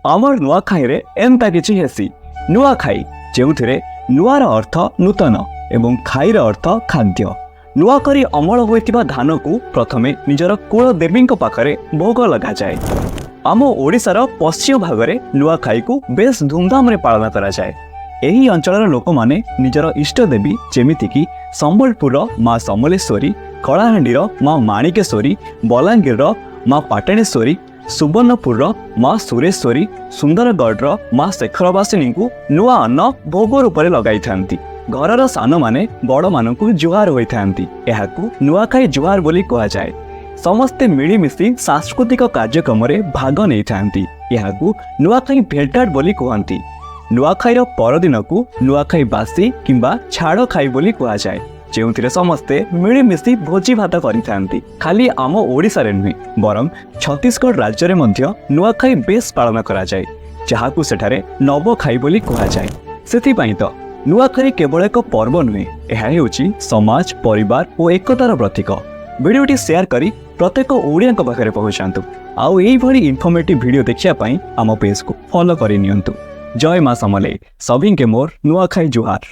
ଆମର ନୂଆଖାଇରେ ଏନ୍ତା କିଛି ହେସି। ନୂଆଖାଇ, ଯେଉଁଥିରେ ନୂଆର ଅର୍ଥ ନୂତନ ଏବଂ ଖାଇର ଅର୍ଥ ଖାଦ୍ୟ। ନୂଆ କରି ଅମଳ ହୋଇଥିବା ଧାନକୁ ପ୍ରଥମେ ନିଜର କୁଳ ଦେବୀଙ୍କ ପାଖରେ ଭୋଗ ଲଗାଯାଏ। ଆମ ଓଡ଼ିଶାର ପଶ୍ଚିମ ଭାଗରେ ନୂଆଖାଇକୁ ବେଶ ଧୁମଧାମରେ ପାଳନ କରାଯାଏ। ଏହି ଅଞ୍ଚଳର ଲୋକମାନେ ନିଜର ଇଷ୍ଟ ଦେବୀ, ଯେମିତିକି ସମ୍ବଲପୁରର ମା ସମଲେଶ୍ୱରୀ, କଳାହାଣ୍ଡିର ମା ମାଣିକେଶ୍ୱରୀ, ବଲାଙ୍ଗୀରର ମା ପାଟଣେଶ୍ୱରୀ, ସୁବର୍ଣ୍ଣପୁରର ମା ସୁରେଶ୍ୱରୀ, ସୁନ୍ଦରଗଡ଼ର ମା ଶେଖରବାସିନୀଙ୍କୁ ନୂଆ ଅନ୍ନ ଭୋଗ ରୂପରେ ଲଗାଇଥାନ୍ତି। ଘରର ସାନମାନେ ବଡ଼ମାନଙ୍କୁ ଜୁହାର ହୋଇଥାନ୍ତି। ଏହାକୁ ନୂଆଖାଇ ଜୁହାର ବୋଲି କୁହାଯାଏ। ସମସ୍ତେ ମିଳିମିଶି ସାଂସ୍କୃତିକ କାର୍ଯ୍ୟକ୍ରମରେ ଭାଗ ନେଇଥାନ୍ତି। ଏହାକୁ ନୂଆଖାଇ ଭେଟଘାଟ ବୋଲି କୁହନ୍ତି। ନୂଆଖାଇର ପରଦିନକୁ ନୂଆଖାଇ ବାସି କିମ୍ବା ଛାଡ଼ ଖାଇ ବୋଲି କୁହାଯାଏ, ଯେଉଁଥିରେ ସମସ୍ତେ ମିଳିମିଶି ଭୋଜି ଭାତ କରିଥାନ୍ତି। ଖାଲି ଆମ ଓଡ଼ିଶାରେ ନୁହେଁ, ବରଂ ଛତିଶଗଡ଼ ରାଜ୍ୟରେ ମଧ୍ୟ ନୂଆଖାଇ ବେଶ ପାଳନ କରାଯାଏ, ଯାହାକୁ ସେଠାରେ ନବଖାଇ ବୋଲି କୁହାଯାଏ। ସେଥିପାଇଁ ତ ନୂଆଖାଇ କେବଳ ଏକ ପର୍ବ ନୁହେଁ, ଏହା ହେଉଛି ସମାଜ, ପରିବାର ଓ ଏକତାର ପ୍ରତୀକ। ଭିଡ଼ିଓଟି ସେୟାର କରି ପ୍ରତ୍ୟେକ ଓଡ଼ିଆଙ୍କ ପାଖରେ ପହଞ୍ଚାନ୍ତୁ। ଆଉ ଏଇଭଳି ଇନଫର୍ମେଟିଭ୍ ଭିଡ଼ିଓ ଦେଖିବା ପାଇଁ ଆମ ପେଜକୁ ଫଲୋ କରିନିଅନ୍ତୁ। ଜୟ ମା ସମଲେଇ। ସଭିଙ୍କେ ମୋର ନୂଆଖାଇ ଜୁହାର।